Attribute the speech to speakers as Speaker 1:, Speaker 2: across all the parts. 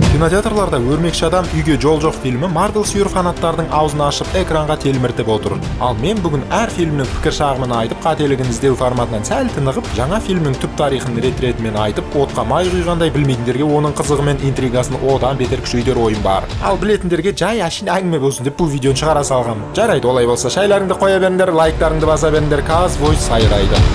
Speaker 1: Кинотеатрларда «Өрмекші адам: Үйге жол жоқ» фильмі Марвел сүйер фанаттардың аузын ашып, экранға телміртіп отыр. Ал мен бүгін әр фильмнің пікір шағымын айтып, қателігін іздеу форматынан сәл тынығып, жаңа фильмнің түп тарихын рет ретімен айтып, отқа май құйғандай, білмейтіндерге оның қызығы мен интригасын одан бетер күшейтер ойым бар. Ал білетіндерге жай әшейін әңгіме болсын деп бұл видеоны шығара салғанмын. Жарайды, олай болса, шайларыңды қоя беріңдер, лайктарыңды баса беріңдер. Казвой сайрайды.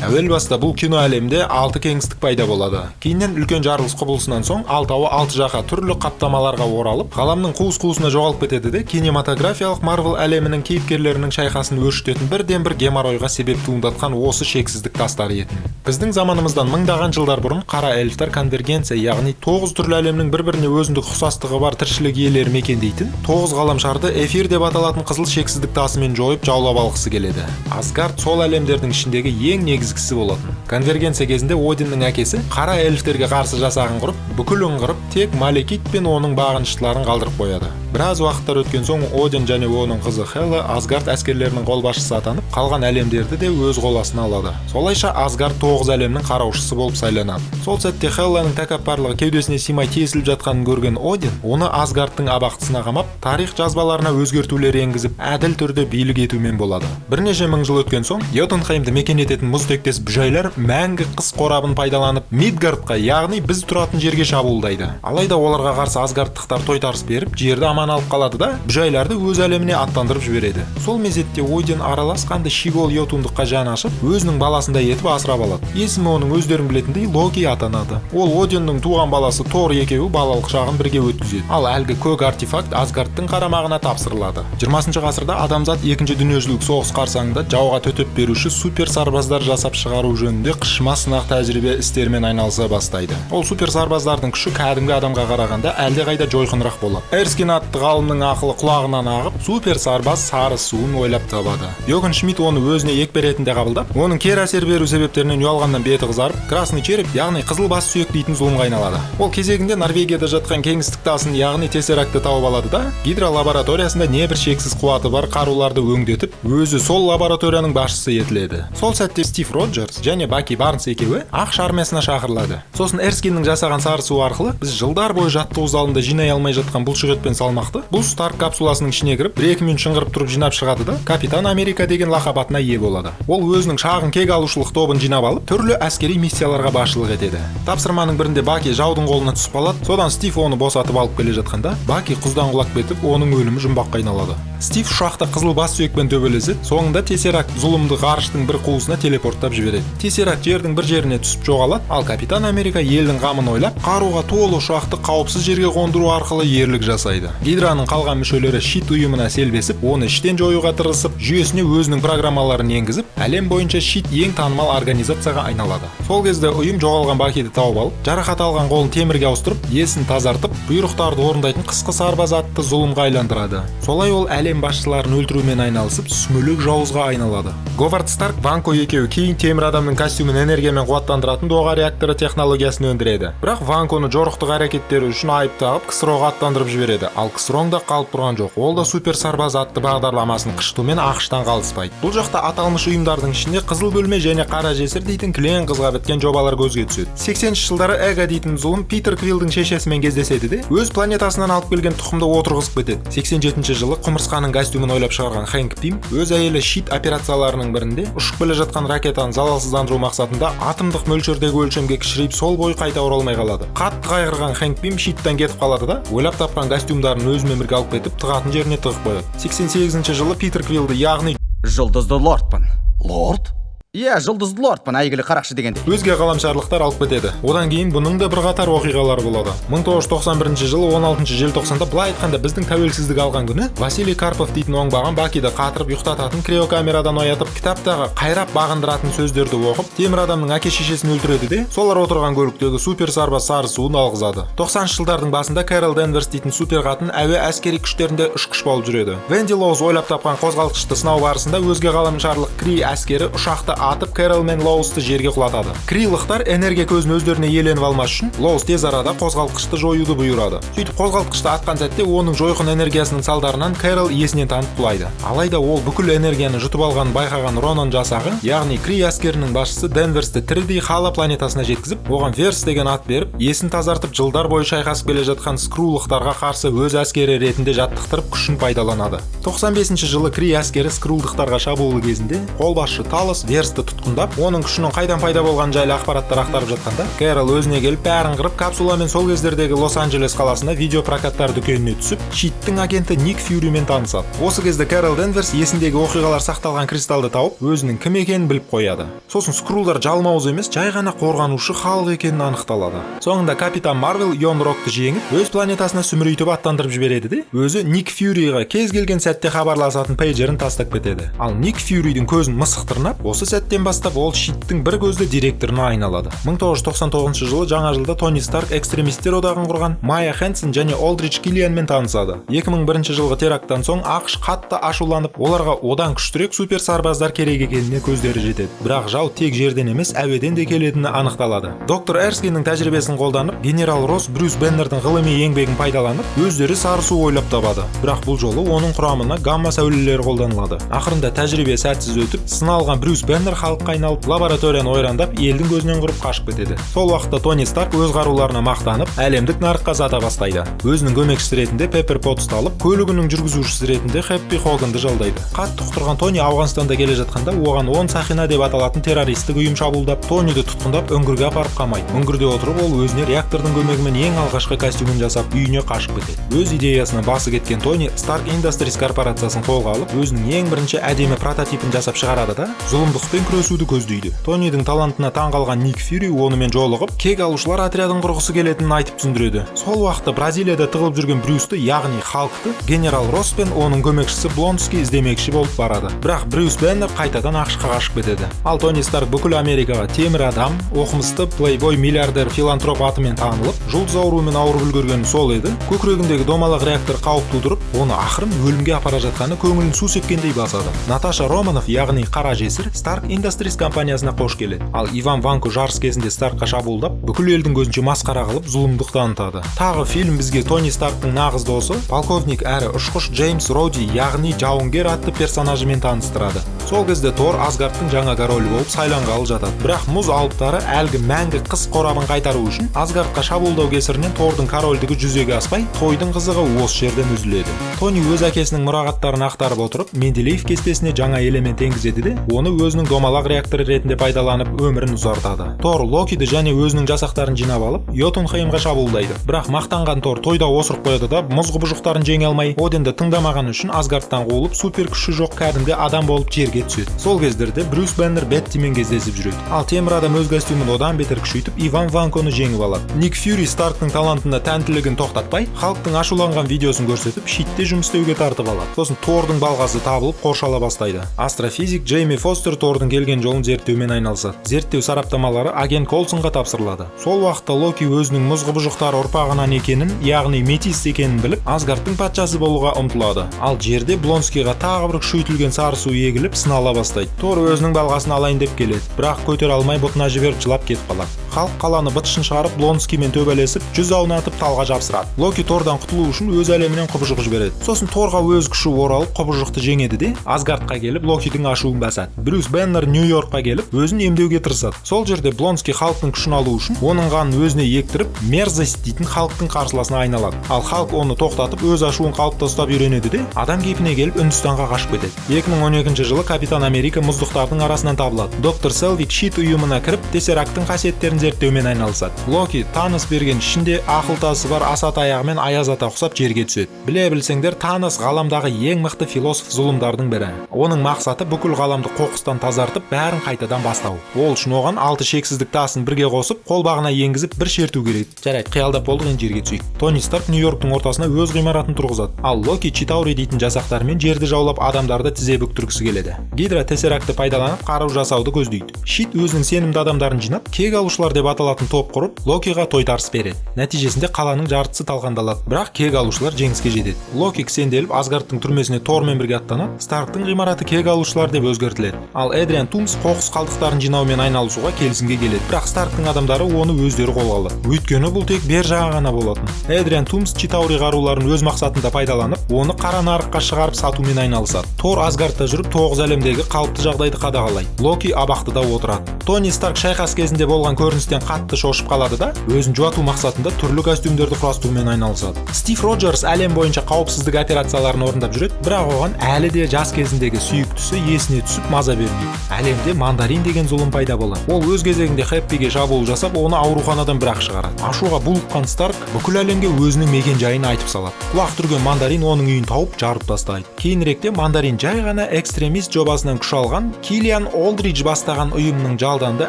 Speaker 1: Әуел баста бұл кино әлемде алты кеңістік пайда болады. Кейіннен үлкен жарылыс құбылысынан соң алтауы алты жаққа түрлі қаптамаларға оралып, ғаламның қуыс қуысына жоғалып кетеді де, кинематографиялық Марвел әлемінің кейіпкерлерінің шайқасын өршітетін бірден бір геморройға себеп туындатқан осы шексіздік тастары етін. Біздің заманымыздан мыңдаған жылдар бұрын қара эльфтер конвергенция, яғни тоғыз түрлі әлемнің бір біріне өзіндік ұқсастығы бар тіршілік иелері мекендейтін тоғыз ғаламшарды эфир деп аталатын қызыл шексіздік тасымен жойып, жаулап алғысы келеді. Асгард сол әлемдердің ішіндегі ең негізгісі болатын. Конвергенция кезінде Одиннің әкесі қара эльфтерге қарсы жасағын құрып, бүкілін қырып, тек Малекит пен оның бағыныштыларын қалдырып қояды. Біраз уақыттар өткен соң Один және оның қызы Хела Асгард әскерлерінің қолбасшысы атанып, қалған әлемдерді де өз қол астына алады. Солайша Асгард тоғыз әлемнің қараушысы болып сайланады. Сол сәтте Хелланың тәкаппарлығы кеудесіне сыймай тесіліп жатқанын көрген Один оны Асгардтың абақтысына қамап, тарих жазбаларына өзгертулер енгізіп, әділ түрде билік етумен болады. Бірнеше мың жыл өткен соң Йотунхеймді мекен ететін мұз тектес бүжайлар мәңгі қыс қорабын пайдаланып, Мидгардқа, яғни біз тұратын жерге шабуылдайды. Алайда оларға қарсы асгардтықтар тойтарыс беріп, жерді аман алып қалады да, бүжайларды өз әлеміне аттандырып жібереді. Сол мезетте Один аралас қанды щегол йотундыққа жаны ашып, өзінің баласындай етіп асырап алады. Есімі оның өздерің білетіндей Локи атанады. Ол Одиннің туған баласы Тор екеуі балалық шағын бірге өткізеді. Ал әлгі көк артефакт Асгардтың қарамағына тапсырылады. 20-шы ғасырда адамзат Екінші дүниежүзілік соғыс қарсаңында жауға төтеп беруші супер сарбаздар жасап шығару жөнінде қышыма сынақ тәжірибе істерімен айналыса бастайды. Ол супер сарбаздардың күші кәдімгі адамға қарағанда әлдеқайда жойқынырақ болады. Эрскин атты ғалымның ақылы құлағынан ағып, супер сарбаз сары суын ойлап табады. Йохан Шмидт оны өзіне екпе ретінде қабылдап, оның кері әсер беру себептерінен ұялғаннан беті қызарып, Красный череп, яғни қызыл бас сүйек дейтін зұлымға айналады. Ол кезегінде Норвегияда жатқан кеңістік тасын, яғни тессерактты тауып алады да, Гидра лабораториясында небір шексіз қуаты бар қаруларды өңдетіп, өзі сол лабораторияның басшысы етіледі. Сол сәтте Стив Роджерс және Баки Барнс екеуі АҚШ армиясына шақырылады. Сосын Эрскиннің жасаған сары суы арқылы біз жылдар бойы жаттығу залында жинай алмай жатқан бұлшық ет пен салмақты бұл Старк капсуласының ішіне кіріп, 1-2 минут шыңғырып тұрып жинап шығады да, Капитан Америка деген лақап атына ие болады. Ол өзінің шағын кек алушылық тобын жинап алып, түрлі әскери миссияларға басшылық етеді. Тапсырманың бірінде Баки жаудың қолына түсіп қалады. Содан Стив оны босатып алып келе жатқанда, Баки құздан құлап кетіп, оның өлімі жұмбаққа айналады. Стив ұшақта қызыл бас сүйекпен төбелеседі. Соңында тессеракт зұлымды ғарыштың бір қуысына телепорттап жібереді. Тессеракт жердің бір жеріне түсіп жоғалады. Ал Капитан Америка елдің қамын ойлап, қаруға толы ұшақты қауіпсіз жерге қондыру арқылы ерлік жасайды. Гидраның қалған мүшелері Щит ұйымына селбесіп, оны іштен жоюға тырысып, жүйесіне өзінің программаларын енгізіп, әлем бойынша Щит ең танымал организацияға айналады. Сол кезде ұйым жоғалған Бакиді тауып алып, жарақат алған қолын темірге ауыстырып, есін тазартып, бұйрықтарды орындайтын қысқы сарбаз атты зұлымға айландырады. Солай ол әлем басшыларын өлтірумен айналысып, сүмелек жауызға айналады. Говард Старк Ванко екеуі кейін темір адамның костюмін энергиямен қуаттандыратын доға реакторы технологиясын өндіреді. Бірақ Ванконы жорықтық әрекеттері үшін айып тағып, КСРО-ға аттандырып жібереді. Ал КСРО да қалып тұрған жоқ, ол да супер сарбаз атты бағдарламасын қышытумен АҚШ-тан қалыспайды. Бұл жақта аталмыш ұйымдардың ішінде қызыл бөлме және қара жесір дейтін кілең қызға біткен жобалар көзге түседі. 80-ші жылдары Эго дейтін зұлым Питер Квиллдің шешесімен кездеседі де, өз планетасынан алып келген тұқымды отырғызып кетеді. 87 жылы құмырсқаның костюмін ойлап шығарған Хэнк Пим өз әйелі Щит операцияларының бірінде ұшып келе жатқан ракетаны залалсыздандыру мақсатында атомдық мөлшердегі өлшемге кішірейіп, сол бойы қайта оралмай қалады. Қатты қайғырған Хэнк Пим Щиттан кетіп қалады да, ойлап тапқан костюмдарын өзімен бірге алып кетіп, тығатын жеріне тығып қояды. 88 жылы Питер Квиллді, яғни
Speaker 2: Жұлдызды лордпын.
Speaker 3: Лорд?
Speaker 2: Иә, жұлдызды лордпын, әйгілі қарақшы дегенде.
Speaker 1: Өзге ғаламшарлықтар алып кетеді. Одан кейін бұның да бірқатар оқиғалары болады. 1991 жылы 16 желтоқсанда, былай айтқанда, біздің тәуелсіздік алған күні, Василий Карпов дейтін оңбаған Бакиді қатырып ұйықтататын криокамерадан оятып, кітаптағы қайрап бағындыратын сөздерді оқып, темір адамның әке шешесін өлтіреді де, солар отырған көліктегі супер сарбаз сары суын алғызады. 90 жылдардың басында Кэрол Денверс дейтін супер қатын әуе әскери күштерінде ұшқыш болып жүреді. Венди Лоуз ойлап тапқан қозғалтқышты сынау барысында өзге ғаламшарлық Кри әскері ұшақты Атып Кэрол мен Лоусты жерге құлатады. Крилықтар энергия көзін өздеріне иеленіп алмас үшін Лоус тез арада қозғалтқышты жоюды бұйырады. Сөйтіп, қозғалтқышты атқан сәтте оның жойқын энергиясының салдарынан Кэрол есінен танып құлайды. Алайда ол бүкіл энергияны жұтып алғанын байқаған Ронан жасағы, яғни Кри әскерінің басшысы Денверсті тірідей Хала планетасына жеткізіп, оған Верс деген ат беріп, есін тазартып, жылдар бойы шайқасып келе жатқан скрулықтарға қарсы өз әскері ретінде жаттықтырып, күшін пайдаланады. 95 жылы Кри әскері скрулдықтарға шабуылы кезінде қолбасшы Талос Версті тұтқындап, оның күшінің қайдан пайда болғаны жайлы ақпараттар ақтарып жатқанда, Кэрол өзіне келіп, бәрін қырып, капсуламен сол кездердегі Лос-Анджелес қаласына видеопрокаттар дүкеніне түсіп, Щиттің агенті Ник Фьюримен танысады. Осы кезде Кэрол Денверс есіндегі оқиғалар сақталған кристалды тауып, өзінің кім екенін біліп қояды. Сосын скрулдар жалмауыз емес, жай ғана қорғанушы халық екенін анықталады. Соңында Капитан Марвел Йон Рокты жеңіп, өз планетасына сүмірейтіп аттандырып жібереді де, өзі Ник Фьюриға кез келген сәтте хабарласатын пейджерін тастап кетеді. Ал Ник Фьюридің көзін мысық тырнап, осы сәттен бастап ол Щиттің бір көзді директорына айналады. 1999 жылы жаңа жылда Тони Старк экстремистер одағын құрған Майя Хэнсон және Олдрич Киллианмен танысады. 2001 жылғы теракттан соң АҚШ қатты ашуланып, оларға одан күштірек супер сарбаздар керек екеніне көздері жетеді. Бірақ жау тек жерден емес, әуеден де келетіні анықталады. Доктор Эрскиннің тәжірибесін қолданып, генерал Росс Брюс Беннердің ғылыми еңбегін пайдаланып, өздері сары су ойлап табады. Бірақ бұл жолы оның құрамына гамма сәулелері қолданылады. Ақырында тәжірибе сәтсіз өтіп, сыналған Брюс Беннер халыққа айналып, лабораторияны ойрандап, елдің көзінен құрып қашып кетеді. Сол уақытта Тони Старк өз қаруларына мақтанып, әлемдік нарыққа сата бастайды. Өзінің көмекшісі ретінде Пеппер Потсты алып, көлігінің жүргізушісі ретінде Хэппи Хоганды жалдайды. Қатты құтырған Тони Ауғанстанда келе жатқанда, оған 10 сақина деп аталатын террористік ұйым шабуылдап, Тониді тұтқындап, үңгірге апарып қамайды. Үңгірде отырып, ол өзіне реактордың көмегімен ең алғашқы костюмін жасап, үйіне қашып кетеді. Өз идеясына басы кеткен Тони Старк Индастрис корпорациясын қолға алып, өзінің ең бірінші әдемі прототипін жасап шығарады да, зұлымдықпен күресуді көздейді. Тонидің талантына таң қалған Ник Фьюри онымен жолығып, кек алушылар отрядын құрғысы келетінін айтып түсіндіреді. Сол уақытта Бразилияда тығылып жүрген Брюсті, яғни Халкты, генерал Росс пен оның көмекшісі Блонский іздемекші болып барады. Бірақ Брюс Беннер қайтадан АҚШ-қа қашып кетеді. Ал Тони Старк бүкіл Америкаға темір адам, оқымысты, плейбой, миллиардер, филантроп атымен танылып, жұлдыз ауруымен ауырып үлгергені сол еді, көкірегіндегі домалақ реактор қауіп тудырып, оны ақырын өлімге апара жатқаны көңілін су сепкендей басады. Наташа Романов, яғни қара жесір, Старк Индастрис компаниясына қош келеді. Ал Иван Ванко жарыс кезінде Старкқа шабуылдап, бүкіл елдің көзінше масқара қылып, зұлымдық танытады. Тағы фильм бізге Тони Старктың нағыз досы, полковник әрі ұшқыш Джеймс Роди, яғни Жауынгер атты персонажымен таныстырады. Сол кезде Тор Асгардтың жаңа королі болып сайланғалы жатады. Бірақ мұз алыптары әлгі мәңгі қыс қорабын қайтару үшін Асгардқа шабуылдау кесірінен Тордың корольдігі жүзеге аспай, тойдың қызығы осы жерден үзіледі. Тони өз әкесінің мұрағаттарын ақтарып отырып, Менделеев кестесіне жаңа элемент енгізеді де, оны өзінің домалақ реакторы ретінде пайдаланып, өмірін ұзартады. Тор Локиді және өзінің жасақтарын жинап алып, Йотунхеймға шабуылдайды. Бірақ мақтанған Тор тойда осырып қояды да, мұз құбыжықтарын жеңе алмай, Одинді тыңдамағаны үшін Асгардтан қуылып, супер күші жоқ кәдімгі адам болып жерге түседі. Сол кездерде Брюс Беннер Беттимен кездесіп жүреді. Ал темір адам өз костюмін одан бетер күшейтіп, Иван Ванконы жеңіп алады. Ник Фьюри Старктың талантына тәнтілігін тоқтатпай, Халктың ашуланған видеосын көрсетіп, Щитте жұмыс істеуге тартып алады. Сосын Тордың балғасы табылып, қоршала бастайды. Астрофизик Джейми Фостер Тордың келген жолын зерттеумен айналысады. Зерттеу сараптамалары агент Колсонға тапсырылады. Сол уақытта Локи өзінің мұз құбыжықтары ұрпағынан екенін, яғни метис екенін біліп, Асгардтың патшасы болуға ұмтылады. Ал жерде Блонскийға тағы бір күшейтілген сары су егіліп, сынала бастайды. Тор өзінің балғасын алайын деп келеді, бірақ көтере алмай, бұтына жіберіп, жылап кетіп қалады. Халк қаланы быт-шытын шығарып, Блонскиймен төбелесіп, жүз аунатып, талға жапсырады. Локи Тордан құтылу үшін өз әлемінен құбыжық жібереді. Сосын Торға өз күші оралып, құбыжықты жеңеді де, Асгардқа келіп, Локидің ашуын басады. Брюс Беннер Нью Йоркқа келіп, өзін емдеуге тырысады. Сол жерде Блонский Халктың күшін алу үшін оның қанын өзіне ектіріп, Мерзость дейтін Халктың қарсыласына айналады. Ал Халк оны тоқтатып, өз ашуын қалыпта ұстап үйренеді де, адам кейпіне келіп, Үндістанға қашып кетеді. 2012 жылы Капитан Америка мұздықтардың арасынан табылады. Доктор Селвик Щит ұйымына кіріп, Тессерактың қасиеттерін зерттеумен айналысады. Локи Танос берген ішінде ақыл тасы бар аса таяғымен Аяз ата ұқсап жерге түседі. Біле білсеңдер, Танос ғаламдағы ең мықты философ зұлымдардың бірі. Оның мақсаты бүкіл ғаламды қоқыстан тазартып, бәрін қайтадан бастау. Ол үшін оған алты шексіздік тасын бірге қосып, қолбағына енгізіп, бір шерту керек. Жарайды, қиялдап болдық, енді жерге түсейік. Тони Старк Нью Йорктың ортасына өз ғимаратын тұрғызады. Ал Локи Читаури дейтін жасақтарымен жерді жаулап, адамдарды тізе бүктіргісі келеді. Гидра Тессерактты пайдаланып, қару жасауды көздейді. Щит өзінің сенімді адамдарын жинап, кек алушылар деп аталатын топ құрып, Локиға тойтарыс береді. Нәтижесінде қаланың жартысы талқандалады, бірақ кек алушылар жеңіске жетеді. Локи кісенделіп, Асгардтың түрмесіне Тормен бірге аттанады. Старктың ғимараты кек алушылар деп өзгертіледі. Ал Эдриан Тумс қоқыс қалдықтарын жинаумен айналысуға келісімге келеді, бірақ Старктың адамдары оны өздері қолға алады, өйткені бұл тек бер жағы ғана болатын. Эдриан Тумс Читаури қаруларын өз мақсатында пайдаланып, оны қара нарыққа шығарып сатумен айналысады. Тор Асгардта жүріп, тоғыз әлемдегі қалыпты жағдайды қадағалайды. Локи абақтыда отырады. Тони Старк шайқас кезінде болған көріністен қатты шошып қалады да, өзін жуату мақсатында түрлі костюмдерді құрастырумен айналысады. Стив Роджерс әлем бойынша қауіпсіздік операцияларын орындап жүреді, бірақ оған әлі де жас кезіндегі сүйіктісі есіне түсіп, маза бермейді. Әлемде Мандарин деген зұлым пайда болады. Ол өз кезегінде Хэппиге шабуыл жасап, оны ауруханадан бір-ақ шығарады. Ашуға булыққан Старк бүкіл әлемге өзінің мекен жайын айтып салады. Құлақ түрген Мандарин оның үйін тауып, жарып тастайды. Кейініректе Мандарин жай ғана экстремист жобасынан күш алған Киллиан Олдридж бастаған ұйымның жалданды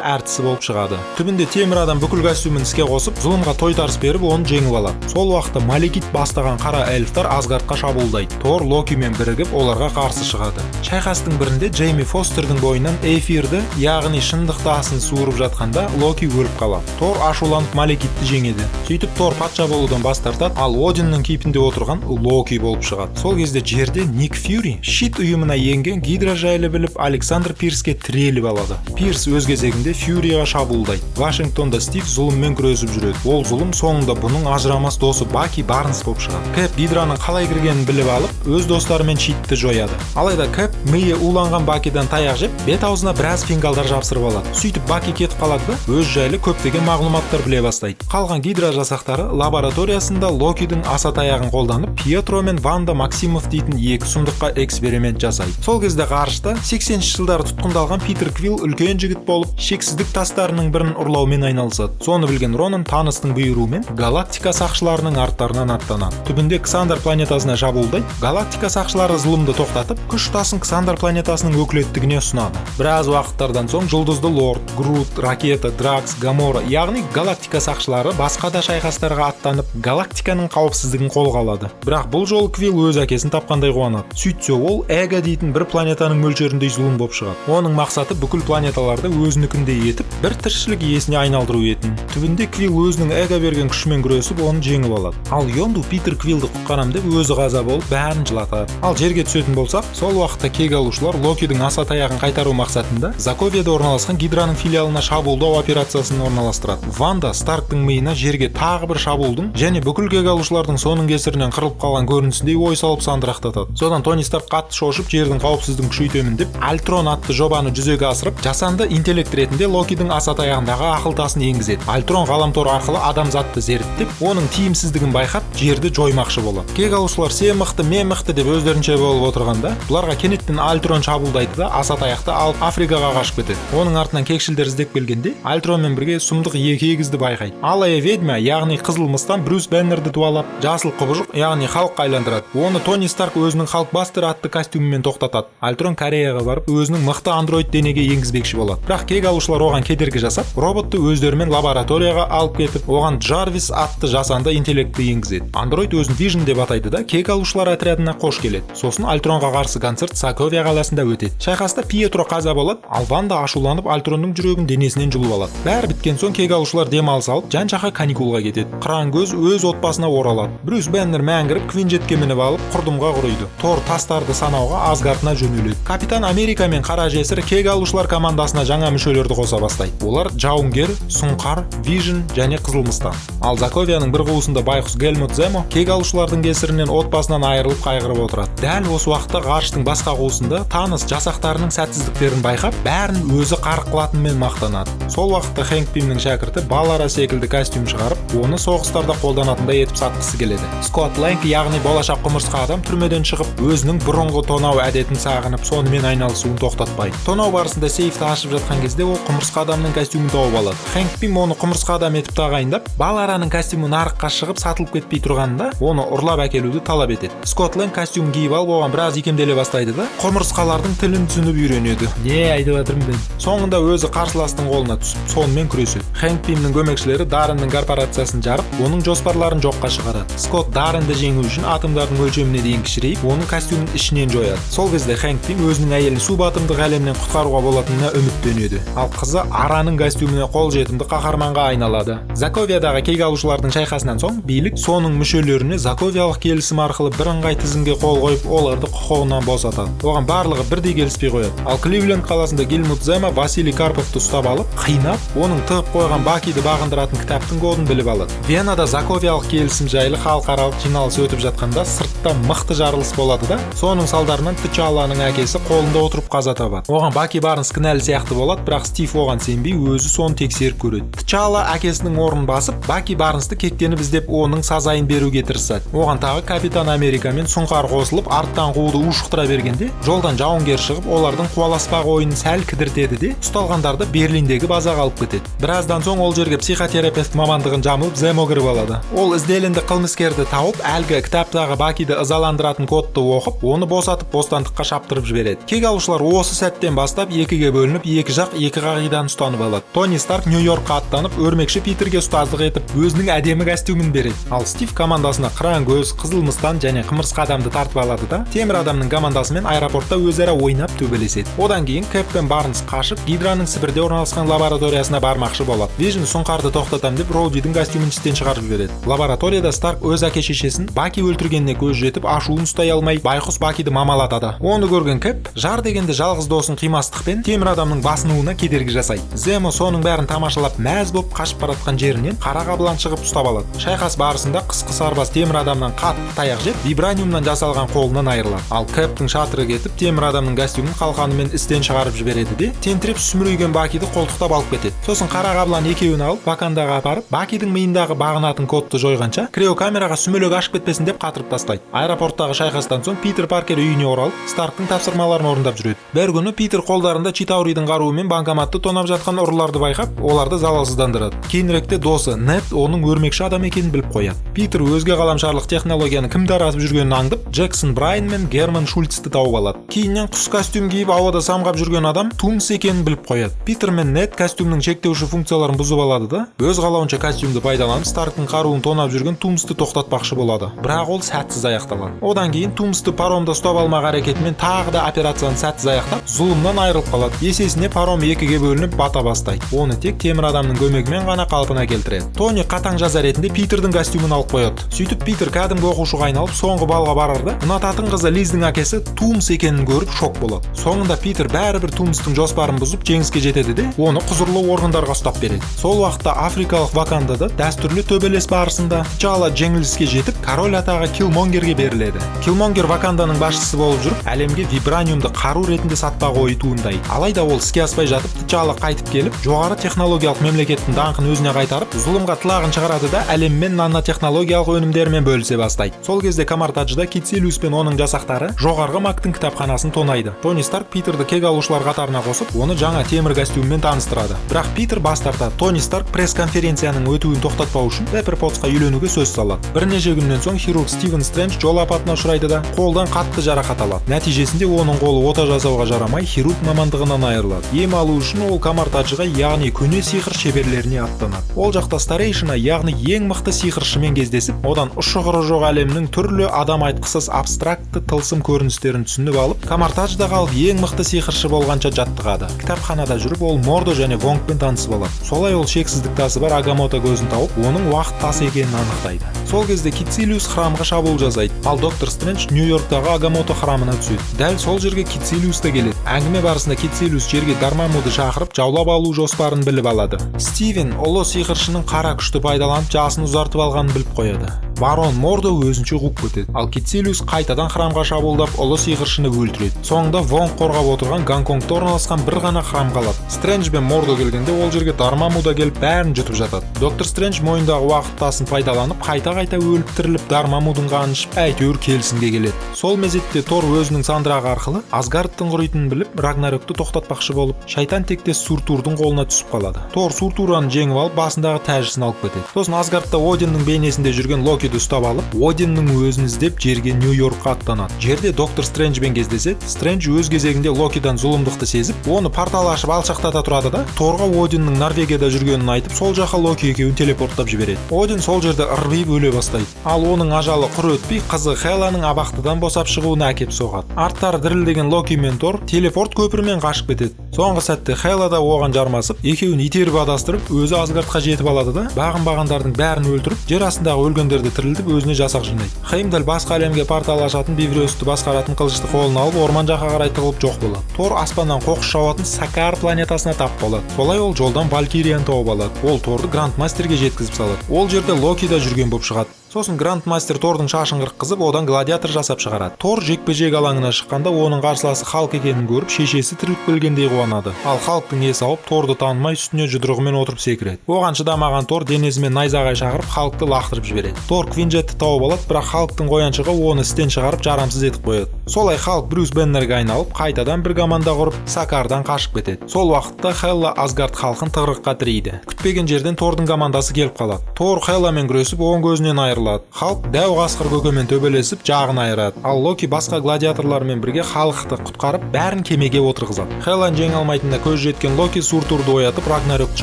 Speaker 1: әртісі болып шығады. Түбінде темір адам бүкіл костюмін іске қосып, зұлымға тойтарыс беріп, оны жеңіп алады. Сол уақытта Малекит бастаған қара эльфтар Асгардқа шабуылдайды. Тор Локимен бірігіп, оларға қарсы шығады. Шайқастың бірінде Джейми Фостердің бойынан эфирді, яғни шындық тасын суырып жатқанда, Локи өліп қалады. Тор ашуланып, Малекитті жеңеді. Сөйтіп Тор патша болудан бас тартады, ал Одиннің кейпінде отырған Локи болып шығады. Сол кезде жерде Ник Фьюри Щит ұйымына енген Гидра жайлы біліп, Александр Пирске тіреліп алады. Пирс өз кезегінде Фьюриға шабуылдайды. Вашингтонда Стив зұлыммен күресіп жүреді. Ол зұлым соңында бұның ажырамас досы Баки Барнс болып шығады. Кэп Гидраның қалай кіргенін біліп алып, өз достарымен Щитті жояды. Алайда Кэп миы уланған Бакидан таяқ жеп, бет аузына біраз фингалдар жапсырып алады. Сөйтіп Баки кетіп қалады да, өз жайлы көптеген мағлұматтар біле бастайды. Қалған Гидра жасақтары лабораториясында Локидің аса таяғын қолданып, Пьетро мен Ванда Максимов дейтін екі сұмдыққа эксперимент жасайды. Сол кезде ғарышта 80 жылдары тұтқындалған Питер Квилл үлкен жігіт болып, шексіздік тастарының бірін ұрлаумен айналысады. Соны білген Ронан Таностың бұйыруымен галактика сақшыларының арттарынан аттанады. Түбінде Ксандар планетасына шабуылдайды. Галактика сақшылары зұлымды тоқтатып, күш тасын Ксандар планетасының өкілеттігіне ұсынады. Біраз уақыттардан соң Жұлдызды Лорд, Грут, Ракета, Дракс, Гамора, яғни галактика сақшылары басқа да шайқастарға аттанып, галактиканың қауіпсіздігін қолға алады. Бірақ бұл жолы Квилл өз әкесін тапқандай қуанады. Сөйтсе, ол Эго дейтін бір планетаның мөлшеріндей зұлым болып шығады. Оның мақсаты бүкіл планеталарды өзінікіндей етіп, бір тіршілік иесіне айналдыру етін. Түбінде Квилл өзінің эго берген күшімен күресіп, оны жеңіп алады. Ал Йонду Питер Квиллді құтқарам деп, өзі қаза болып, бәрін жылатады. Ал жерге түсетін болсақ, сол уақытта кек алушылар Локидің аса таяғын қайтару мақсатында Заковияда орналасқан Гидраның филиалына шабуылдау операциясын орналастырады. Ванда Старктың миына жерге тағы бір шабуылдың және бүкіл кек алушылардың соның кесірінен қырылып қалған көрінісіндей ой салып, сандырақтатады. Содан Тони Старк қатты шошып, жердің қауіпсіздігін күшейтемін деп, Альтрон атты жобаны жүзеге асырып, жасанды интеллект ретінде Локидің аса таяғындағы ақыл тасын енгізеді. Альтрон ғаламтор арқылы адамзатты зерттеп, оның тиімсіздігін байқап, жерді жоймақшы болады. Кек алушылар сен мықты, мен мықты деп өздерінше болып отырғанда, бұларға кенеттен Альтрон шабуылдайды да, аса таяқты алып, Африкаға қашып кетеді. Оның артынан кекшілдер іздеп келгенде, Альтронмен бірге сұмдық екі егізді байқайды. Алая ведьма, яғни Қызыл мыстан Брюс Беннерді дуалап, жасыл құбыжық, яғни Халыққа айландырады. Оны Тони Старк өзінің Халкбастер атты костюмімен тоқтатады. Альтрон Кореяға барып, өзінің мықты андроид денеге енгізбекші болады, бірақ кек алушылар оған кедергі жасап, роботты өздерімен лабораторияға алып кетіп, оған Джарвис атты жасанды интеллектті енгізеді. Андроид өзін Вижн деп атайды да, кек алушылар отрядына қош келеді. Сосын Альтронға қарсы концерт Соковия қаласында өтеді. Шайқаста Пьетро қаза болады, ал Ванда ашуланып, Альтронның жүрегін денесінен жұлып алады. Бәрі біткен соң кек алушылар демалыс алып, жан жаққа каникулға кетеді. Қыран көз өз отбасына оралады. Брюс Беннер мәңгіріп, Квинджетке мініп алып, құрдымға құриды. Тор тастарды санауға Асгардына жөнеледі. Капитан Америка мен қара жесір кек алушылар командасына жаңа мүшелерді қоса бастайды. Олар: Жауынгер, Сұңқар, Вижн және Қызыл мыстан. Ал Заковияның бір қуысында байқұс Гельмут Земо кек алушылардың кесірінен отбасынан айырылып, қайғырып отырады. Дәл осы уақытта ғарыштың басқа қуысында Танос жасақтарының сәтсіздіктерін байқап, бәрін өзі қарық қылатынымен мақтанады. Сол уақытта Хэнк Пимнің шәкірті Балара секілді костюм шығарып, оны соғыстарда қолданатындай етіп сатқысы келеді. Скотт Лэнг, яғни болашақ құмырсқа адам, түрмеден шығып, өзінің бұрынғы тонау әдетін сағынып, сонымен айналысуын тоқтатпайды. Тонау барысында сейфті ашып жатқан кезде ол құмырсқа адамның костюмін тауып алады. Хэнк Пим оны құмырсқа адам етіп тағайындап, Балараның костюмі нарыққа шығып сатылып кетпей тұрғанында, оны ұрлап әкелуді талап етеді. Скотт Лэнг костюмін киіп алып, оған біраз икемделе бастайды да, құмырсқалардың тілін түсініп үйренеді. Не айтып жатырмын мен? Соңында өзі қарсыластың қолына түсіп, сонымен күреседі. Хэнк Пимнің көмекшілері Дарреннің корпорациясын жарып, оның жоспарларын жоққа шығарады. Скотт Дарренді жеңу үшін атомдардың өлшеміне дейін кішірейіп, оның костюмін ішінен жояды. Сол кезде Хэнк Пим өзінің әйелін субатомдық әлемнен құтқаруға болатынына үміттенеді. Ал қызы Араның костюміне қолжетімді қаһарманға айналады. Заковиядағы кек алушылардың шайқасынан соң билік соның мүшелеріне Заковиялық келісім арқылы бірыңғай тізімге қол қойып, оларды құқығынан босатады. Оған барлығы бірдей келіспей қояды. Ал Кливленд қаласында Гельмут Зема Василий Карповты ұстап алып, қинап, оның тығып қойған Бакиді бағындыратын кітаптың кодын біліп алады. Венада Заковиялық келісім жайлы халықаралық жиналыс өтіп жатқанда сыртта мықты жарылыс болады да, соның салдарынан Тчалланың әкесі қолында отырып қаза табады. Оған Баки Барнс кінәлі сияқты болады, бірақ Стив оған сенбей, өзі соны тексеріп көреді. Тчалла әкесінің орнын басып, Баки Барнсты кектеніп іздеп, оның сазайын беруге тырысады. Оған тағы Капитан Америка мен Сұңқар қосылып, арттан қууды ушықтыра бергенде, жолдан жауынгер шығып, олардың қуаласпақ ойынын сәл кідіртеді де, ұсталғандарды Берлиндегі базаға алып кетеді. Біраздан соң ол жерге психотерапевт мамандығын жамылып, Земо кіріп алады. Ол ізделінді қылмыскерді тауып, әлгі кітаптағы Бакиді ызаландыратын кодты оқып, оны босатып, бостандыққа шаптырып жібереді. Кек алушылар осы сәттен бастап екіге бөлініп, екі жақ екі қағиданы ұстанып алады. Тони Старк Нью-Йоркқа аттанып, өрмекші Питерге ұстаздық етіп, өзінің әдемі костюмін береді. Ал Стив командасына қыран көз, қызыл мыстан және құмырсқа адамды тартып алады да, темір адамның командасымен аэропортта өзара ойнап төбелеседі. Одан кейін Кэп пен Барнс қашып, Гидраның Сібірде орналасқан лабораториясына бармақшы болады. Вижн Сұңқарды тоқтатам деп, Роудидің костюмін істен шығарып жібереді. Лабораторияда Старк өз әке шешесін Баки өлтіргеніне көз жетіп, ашуын ұстай алмай, байқұс Бакиді мамалатады. Оны көрген Кэп жар дегенде жалғыз досын қимастықпен темір адамның басынуына кедергі жасайды. Земо соның бәрін тамашалап, мәз боп қашып баратқан жерінен қара қабылан шығып ұстап алады. Шайқас барысында қысқы сарбаз темір адамнан қатты таяқ жеп, вибраниумнан жасалған қолынан айырылады. Ал Кэптің шатыры кетіп, темір адамның костюмін қалқанымен істен шығарып жібереді де, тентіреп сүмірейген Бакиді қолтықтап алып кетеді. Сосын қара қабылан екеуін алып, Вакандаға апарып, Бакидің миындағы бағынатын кодты жойғанша, криокамераға сүмелек ашып кетпесін деп қатырып тастайды. Аэропорттағы шайқастан соң Питер Паркер үйіне оралып, Старктың тапсырмаларын орындап жүреді. Бір күні Питер қолдарында Читауридің қаруымен банкоматты тонап жатқан ұрыларды байқап, оларды залалсыздандырады. Кейініректе досы Нед оның өрмекші адам екенін біліп қояды. Питер өзге ғаламшарлық технологияны кім таратып жүргенін аңдып, Джексон Брайан мен Герман Шульцті тауып алады. Кейіннен құс костюм киіп ауада самғап жүрген адам Тумс екенін біліп қояды. Питер мен Нед костюмнің шектеуші функцияларын бұзып алады да, өз қалауынша костюмді пайдаланып, Старктың қаруын тонап жүрген Тумсты тоқтатпақшы болады. Бірақ ол сәтсіз аяқталады. Одан кейін Тумсты паромда ұстап алмақ әрекетімен тағы да операцияны сәтсіз аяқтап, зұлымнан айырылып қалады. Есесіне паром екіге бөлініп бата бастайды. Оны тек темір адамның көмегімен ғана қалпына келтіреді. Тони қатаң жаза ретінде Питердің костюмін алып қояды. Сөйтіп Питер кәдімгі оқушыға айналып, соңғы балға барарда ұнататын қызы Лиздің әкесі Тумс екенін көріп шок болады. Соңында Питер бәрібір Тумстың жоспарын бұзып, жеңіске жетеді де, оны құзырлы органдарға ұстап береді. Сол уақытта африкалық Вакандада дәстүрлі төбелес барысында Тчалла жеңіліске жетіп, король атағы Киллмонгерге беріледі. Киллмонгер Ваканданың басшысы болып жүріп, әлемге вибраниумды қару ретінде сатпақ ойы туындайды. Алайда ол іске аспай жатып, Тчалла қайтып келіп, жоғары технологиялық мемлекеттің даңқын өзіне қайтарып, зұлымға тылағын шығарады да, әлеммен нанотехнологиялық өнімдерімен бөлісе бастайды. Сол кезде Камартаджда Китселиус пен оның жасақтары жоғарғы мактың кітапханасын тонайды. Тони Старк Питерді кек алушылар қатарына қосып, оны жаңа темір костюммен таныстырады. Бірақ Питер бас тартады. Тони Старк пресс-конференцияның өтуін тоқтатпау үшін Пеппер Потсқа үйленуге сөз салады. Бірнеше күннен соң хирург Стивен Стрэндж жол апатына ұшырайды да, қолдан қатты жарақат алады. Нәтижесінде оның қолы ота жасауға жарамай, хирург мамандығынан айырылады. Ем алу үшін ол Камартаджға, яғни көне сиқыр шеберлеріне аттанады. Ол жақта старейшина, яғни ең мықты сиқыршымен кездесіп, одан ұшы-қыры жоқ әлемнің түрлі адам айтқысыз абстрактты тылсым көріністерін түсініп алып, Камартаджда қалып ең мықты сиқыршы болғанша жаттығады. Кітапханада жүріп ол Мордо және Вонгпен танысып алады. Солай ол шексіздік тасы бар Агамото көзін тауып, оның уақыт тасы екенін анықтайды. Сол кезде Китсилиус храмға шабуыл жасайды. Ал доктор Стрэндж Нью-Йорктағы Агамото храмына түседі. Дәл сол жерге Китсилиус та келеді. Әңгіме барысында Китсилиус жерге Дормаммуды шақырып, жаулап алу жоспарын біліп алады. Стивен ұлы сиқыршының қара күшті пайдаланып, жасын ұзартып алғанын біліп қояды. Барон Мордо өзінше қуып кетеді. Ал Китсилиус қайтадан храмға шабуылдап, ұлы сиқыршыны өлтіреді. Соңында Вонг қорғап отырған Гонконгта орналасқан бір ғана храм қалады. Стрэндж бен Мордо келгенде ол жерге Дормамму да келіп, бәрін жұтып жатады. Доктор Стрэндж мойнындағы уақыт тасын пайдаланып, қайта-қайта өліп тіріліп, Дормаммудың қанын ішіп, әйтеуір келісімге келеді. Сол мезетте Тор өзінің сандырағы арқылы Асгардтың құритынын біліп, Рагнарёкті тоқтатпақшы болып, шайтан тектес Суртурдың қолына түсіп қалады. Тор Суртураны жеңіп алып, басындағы тәжісін алып кетеді. Сосын Асгардта Одиннің бейнесінде жүрген Локи Локиді ұстап алып, Одиннің өзін іздеп жерге, Нью-Йоркқа аттанады. Жерде Доктор Стрэнджбен кездеседі. Стрэндж өз кезегінде Локидан зұлымдықты сезіп, оны портал ашып алшақтата тұрады да, Торға Одиннің Норвегияда жүргенін айтып, сол жаққа Локи екеуін телепорттап жібереді. Один сол жерде ырбиып өле бастайды. Ал оның ажалы құр өтпей, қызы Хеланың абақтыдан босап шығуына әкеп соғады. Арттары дірілдеген Локи мен Тор телепорт көпірімен қашып кетеді. Соңғы сәтте Хела да оған жармасып, екеуін итеріп адастырып, өзі Асгардқа жетіп алады да, бағынбағандардың бәрін өлтіріп, жер астындағы өлгендерді тірілтіп, өзіне жасақ жинайды. Хеймдалл басқа әлемге портал ашатын Бифрёстті басқаратын қылышты қолына алып, орман жаққа қарай тығылып жоқ болады. Тор аспаннан қоқыс жауатын Сакар планетасына тап болады. Солай ол жолдан Валькирияны тауып алады. Ол Торды Грандмастерге жеткізіп салады. Ол жерде Локи да жүрген болып шығады. Сосын Грандмастер Тордың шашын қырыққызып, одан гладиатор жасап шығарады. Тор жекпе-жек алаңына шыққанда, оның қарсыласы Халк екенін көріп, шешесі тіріліп келгендей қуанады. Ал Халктың есі ауып, Торды танымай, үстіне жұдырығымен отырып секіреді. Оған шыдамаған Тор денесімен найзағай шақырып, Халкты лақтырып жібереді. Тор Квинджетті тауып алады, бірақ Халктың қояншығы оны істен шығарып, жарамсыз етіп қояды. Солай Халк Брюс Беннерге айналып, қайтадан бір команда құрып, Сакардан қашып кетеді. Сол уақытта Хелла Асгард халқын тығырыққа тірейді. Күтпеген жерден Тордың командасы келіп қалады. Тор Хелламен күресіп, оң көзінен айырылады. Халк дәу қасқыр көкемен төбелесіп, жағын айырады. Ал Локи басқа гладиаторлармен бірге халықты құтқарып, бәрін кемеге отырғызады. Хелланы жеңе алмайтынына көз жеткен Локи Суртурды оятып, Рагнарёкті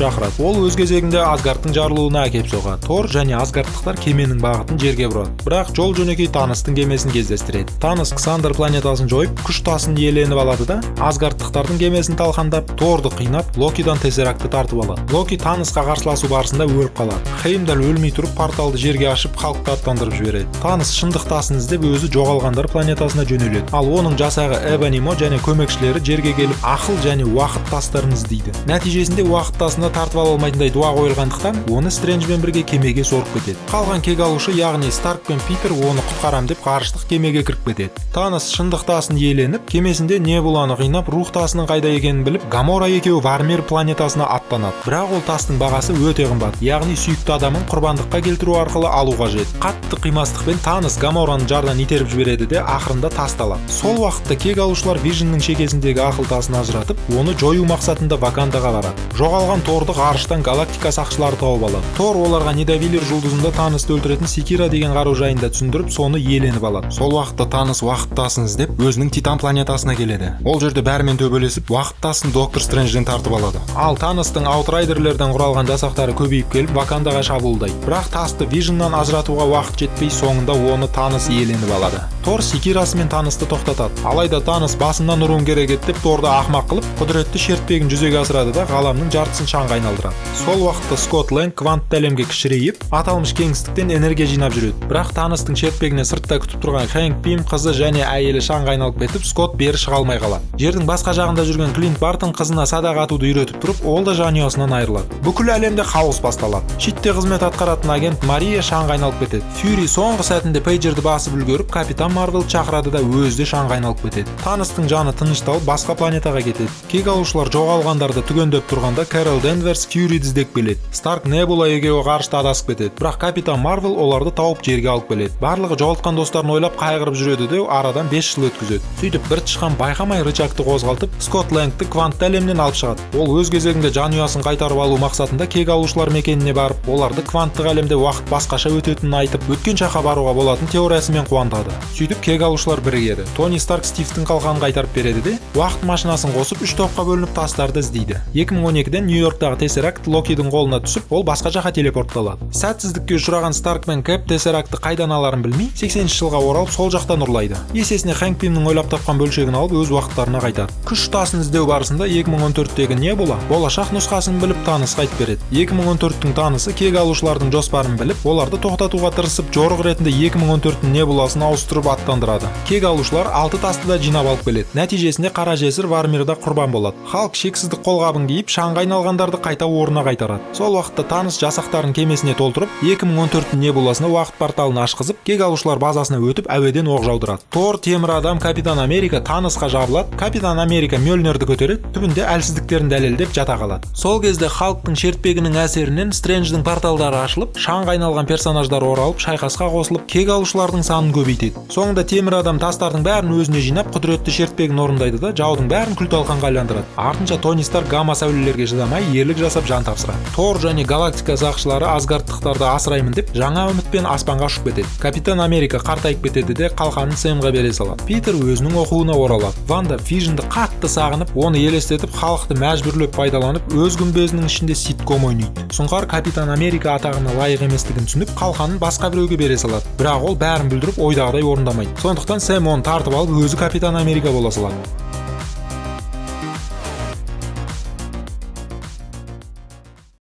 Speaker 1: шақырады. Ол өз кезегінде Асгардтың жарылуына әкеп соғады. Тор және асгардтықтар кеменің бағытын жерге бұрады, бірақ жол жөнекей Таностың кемесін кездестіреді. Танос Ксандр планетасын жойып, күш тасын иеленіп алады да, асгардтықтардың кемесін талқандап, Торды қинап, Локидан тессеракты тартып алады. Локи Таносқа қарсыласу барысында өліп қалады. Хеймдалл өлмей тұрып порталды жерге ашып, халықты аттандырып жібереді. Танос шындық тасын іздеп, өзі жоғалғандар планетасына жөнеледі. Ал оның жасағы Эбони Мо және көмекшілері жерге келіп, ақыл және уақыт тастарын іздейді. Нәтижесінде уақыт тасына тартып ала алмайтындай дуа қойылғандықтан, оны Стрэнджбен бірге кемеге сорып кетеді. Қалған кек алушы, яғни Старк пен Питер, оны құтқарам деп ғарыштық кемеге кіріп кетеді. Танос шындық тасын иеленіп, кемесінде Небуланы қинап, рух тасының қайда екенін біліп, Гамора екеуі Вармир планетасына аттанады. Бірақ ол тастың бағасы өте қымбат, яғни сүйікті адамын құрбандыққа келтіру арқылы алу қажет. Қатты қимастықпен Танос Гамораны жардан итеріп жібереді де, ақырында тасты алады. Сол уақытта кек алушылар Вижннің шекесіндегі ақыл тасын ажыратып, оны жою мақсатында Вакандаға барады. Жоғалған Торды ғарыштан галактика сақшылары тауып алады. Тор оларға Нидавеллир жұлдызында Таносты өлтіретін секира деген қару жайында түсіндіріп, соны иеленіп алады. Сол уақытта Танос уақыт тасын іздеп, өзінің Титан планетасына келеді. Ол жерде бәрімен төбелесіп, уақыт тасын Доктор Стрэнджден тартып алады. Ал Таностың аутрайдерлерден құралған жасақтары көбейіп келіп, Вакандаға шабуылдайды. Бірақ тасты Вижннан ажыратуға уақыт жетпей, соңында оны Танос иеленіп алады. Тор секирасымен Таносты тоқтатады. Алайда Танос басымнан ұруың керек еді деп, Торды ақымақ қылып, құдіретті шертпегін жүзеге асырады да, ғаламның жартысын шаңға айналдырады. Сол уақытта Скотт Лэнг квантты әлемге кішірейіп, аталмыш кеңістіктен энергия жинап жүреді. Бірақ Таностың шертпегінен сыртта күтіп тұрған Хэнк Пим, қызы және әйелі шаңға айналып кетіп, Скотт бері шыға алмай қалады. Жердің басқа жағында жүрген Клинт Бартон қызына садақ атуды үйретіп тұрып, ол да жанұясынан айырылады. Бүкіл әлемде хаос басталады. Щитте қызмет атқаратын агент Мария шаңға айналып кетеді. Фьюри соңғы сәтінде пейджерді басып үлгеріп, капитан Марвел шақырады да, өзі де шаңға айналып кетеді. Таностың жаны тынышталып, басқа планетаға кетеді. Кек алушылар жоғалғандарды түгендеп тұрғанда, Кэрол Денверс Фьюриді іздеп келеді. Старк, Небула екеуі ғарышта адасып кетеді, бірақ капитан Марвел оларды тауып, жерге алып келеді. Барлығы жоғалтқан достарын ойлап қайғырып жүреді де, арадан 5 жыл өткізеді. Сөйтіп бір тышқан байқамай рычагты қозғалтып, Скотт Лэнгті квантты әлемнен алып шығады. Ол өз кезегінде жанұясын қайтарып алу мақсатында кек алушылар мекеніне барып, оларды кванттық әлемде уақыт басқаша өтетінін айтып, өткен шаққа баруға болатын теориясымен қуантады. Сөйтіп кек алушылар бірігеді. Тони Старк Стивтің қалқанын қайтарып береді де, уақыт машинасын қосып, үш топқа бөлініп, тастарды іздейді. 2012-ден Нью-Йорктағы Тессеракт Локидің қолына түсіп, ол басқа жаққа телепортталады. Сәтсіздікке ұшыраған Старк пен Кэп Тессеракты қайдан аларын білмей, 80 жылға оралып, сол жақтан ұрлайды. Есесіне Хэнк Пимнің ойлап тапқан бөлшегін алып, өз уақыттарына қайтады. Күш тасын іздеу барысында 2014-тегі Небула болашақ нұсқасын біліп, Таносқа айтып береді. 2014-тің Таносы кек алушылардың жоспарын біліп, оларды тоқтатуға тырысып, жорық ретінде 2014-тің Небуласын ауыстырып аттандырады. Кек алушылар алты тасты да жинап алып келеді. Нәтижесінде қара жесір Вармирда құрбан болады. Халк шексіздік қолғабын киіп, шаңға айналғандарды қайта орнына қайтарады. Сол уақытта Танос жасақтарын кемесіне толтырып, 2014-тің Небуласына уақыт порталын ашқызып, кек алушылар базасына өтіп, әуеден оқ жаудырады. Тор, Темір адам, Капитан Америка Таносқа жабылады. Капитан Америка Мьёльнирді көтереді, түбінде әлсіздіктерін дәлелдеп, жата қалады. Сол кезде Халктың шертпегінің әсерінен Стрэндждің порталдары ашылып, шаңға айналған персонаждар оралып, шайқасқа қосылып, кек алушылардың санын көбейтеді. Соңында Темір адам тастардың бәрін өзіне жинап, құдіретті шертпегін орындайды да, жаудың бәрін күл талқанға айландырады. Артынша Тони Старк гамма сәулелерге шыдамай, ерлік жасап, жан тапсырады. Тор және галактика сақшылары асгардтықтарды асыраймын деп, жаңа үмітпен аспанға ұшып кетеді. Капитан Америка қартайып кетеді де, қалқанын Сэмға бере салады. Питер өзінің оқуына оралады. Ванда Вижнді қатты сағынып, оны елестетіп, халықты мәжбүрлеп пайдаланып, өз күмбезінің ішінде ситком ойнайды. Сұңқар Капитан Америка атағына лайық еместігін түсініп, қалқанын басқа біреуге бере салады, бірақ ол бәрін бүлдіріп, ойдағыдай орындамайды. Сондықтан Сэм оны тартып алып, өзі Капитан Америка бола салады.